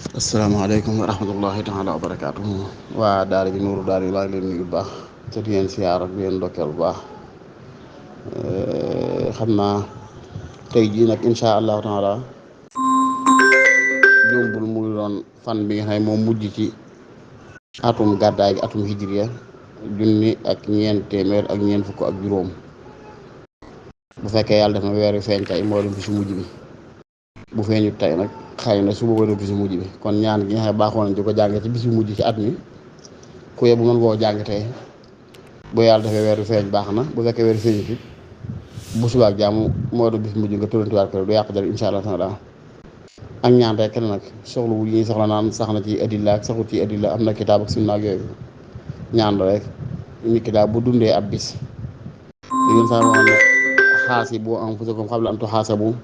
asalaamaaleykum wa rahmatullahi taala wa barakaatuhu. waa daara ji nuuru daara yi laa ngi leen nuyu bu baax te di leen siyaar ak di leen ndokkeel bu baax. xam naa tey jii nag incha allahu taala jombul muy doon fan bi nga xam ne moom mujj ci atum gàddaay gi atum hijriya junni ak ñeent téeméer ak ñeent fukk ak juróom, bu fekkee yàlla def na weer wi feeñ tey moo doon fi si mujj bi. bu feeñut tey nag xëy na suba ba doon bisu mujj bi, kon ñaan gi nga xam ne baaxoo nañ di ko jàng ci bisu mujj ci at mi ku ye bu mën koo jàng tey bu yàlla defee weer wi feeñ baax na. bu fekkee weer wi feeñut it bu subaak jàmm moo doon bisu mujj nga turantiwaat ko du yàq dara incha allah taala. ak ñaan rek la nag soxla wu ñuy soxla naan sax na ci adilla ak saxut ci adilla, am na kitaab ak sunna ak yooyu. ñaan la rek nit ki daal bu dundee ab bis li ngeen sax waxoon ne xaasibu anfusakum qabla an tuxaasabu,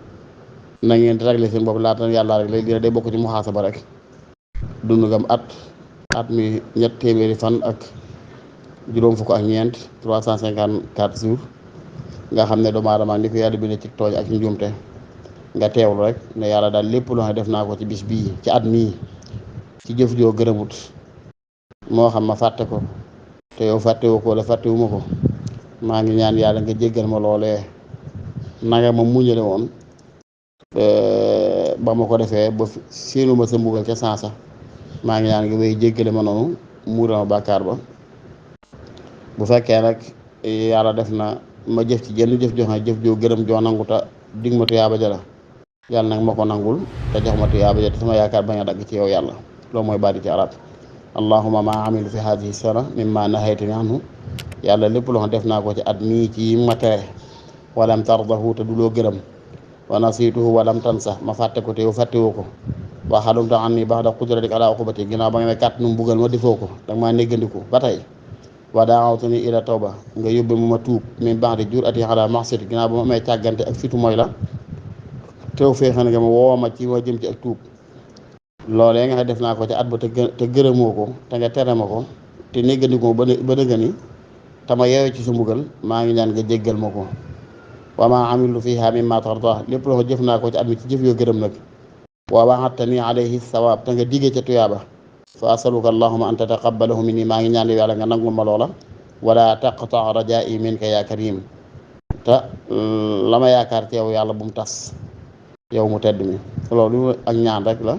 na ngeen réglé seen bopp laata yàlla réglé dina day bokk ci muhaasaba rek. dund ngam at mi ñett téeméeri fan ak juróom fukk ak ñeent 354 jours nga xam ne doomu aadama ni ko yàlla bind ci tooñ ak njuumte nga teewlu rek ne yàlla daal lépp loo xam ne def naa ko ci bis bii ci at mii ci jëf joo gërëmut, moo xam ma fàtte ko te yow fàttewu ko wala fàttewuma ko, maa ngi ñaan yàlla nga jéggal ma loolee nanga ma muñale woon ba ma ko defee ba séenuma sa mbugal ca sansa. maa ngi ñaan nga wéy jéggale ma noonu muurama bàkkaar ba. bu fekkee nag yàlla def na ma jëf ci jenn jëf joo xam ne jëf joo gërëm joo nangu ta dig ma tuyaaba ja la, yàlla nag ma ko nangul te jox ma tuyaaba ja te sama yaakaar bañ a dagg ci yow yàlla. loolu mooy baati ci arab. allahumma ma amilu fi hadihi sana mimma nahaytani anhu, yàlla lépp loo xam def naa ko ci at mii ci ma tere walam tardahu te du loo gërëm, wa nasiituhu walam tansa ma fàtte ko te yow fàttewoo ko, wa xalumta anni ba'da qudratika ala uqubati ginnaaw ba nga ne kàtt nu mbugal ma defoo ko danga maa néggandiku ba tey, wa daawtani ila tawba nga yóbbe ma tuub min ba'di jur'ati ala ma'siyati ginnaaw ba ma amee càggante ak fitu mooy la teew feexane nga ma woo ma ci ma jëm ci ak tuub. loolee nga xam def naa ko ci at ba te gërëmoo ko te nga tere ma ko te néggandiku ba dëgga ni tama yeewe ci sa mbugal, maa ngi ñaan nga jéggal ma ko. wa ma amilu fiha mimma tarda, lépp loo jëf naa ko ci at mi ci jëf yoo gërëm nag. wa wa'adtani alayhi sawaab te nga diggee ca tuyaaba. fa asaluka allahuma an tataqabbalahu minni, maa ngi ñaan yàlla nga nangul ma loola. wala taqta rajaa'i minka ya karim, te la ma yaakaar ci yow yàlla bu mu tas yow mu tedd mi. loolu ak ñaan rek la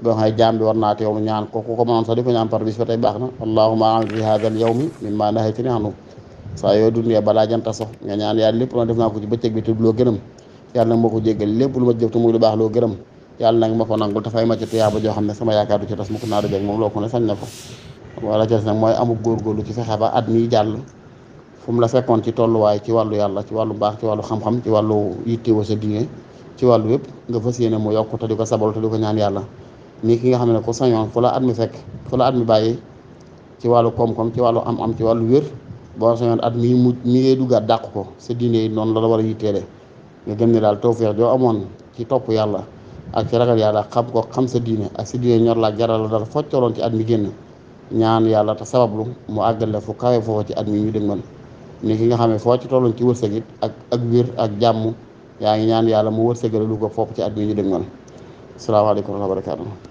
goo xam ne jaam bi war naa teew ñaan ko ku ko mënoon sax di ko ñaan par bis ba tey baax na. allahumma a'inni fi hadha al yawmi mimma nahaytani anhu, saa yoo dundee balaa janta so nga ñaan yàlla lépp loo def naa ko ci bëccëg bi te loo gërëm yàlla nag moo ko jéggal, lépp lu ma jëf te muy lu baax loo gërëm yàlla nag ma ko nangul dafay ma ci tuyaaba joo xam ne sama yaakaar du ci tas mu ko naa dajeg moom loo ko ne sañ na ko. wala ci des nag mooy amul góorgóorlu ci fexe ba at mi jàll fu mu la fekkoon ci tolluwaay ci wàllu yàlla, ci wàllu baax, ci wàllu xam-xam, ci wàllu yittewoo sa diine, ci wàllu yëpp nga fas yéene mu yokk te di ko sabal te di ko ñaan yàlla. nii ki nga xam ne ku sañoon fu la at mi fekk fu la at mi bàyyi ci wàllu koom-koom, ci wàllu am-am, ci wàllu wér, boo sañoon at mi ngay duggaat dàq ko sa diine yi noonu la war a yitteele. nga gëm ne daal tawfeex joo amoon ci topp yàlla ak ci ragal yàlla xam ko xam sa diine ak sa diine ñor la jaral la dal foccoloon ci at mi génn, ñaan yàlla te sabablu mu àggale fu kawe foofu ci at mi ñu dëgmal. ni ki nga xam ne foo ci tolloon ci wërsëg it ak wér ak jàmm yaa ngi ñaan yàlla mu wërsëgale lu ko foofu ci at mi ñu dëgmal. asalaamaaleykum wa rahmatulah wa barakaatu.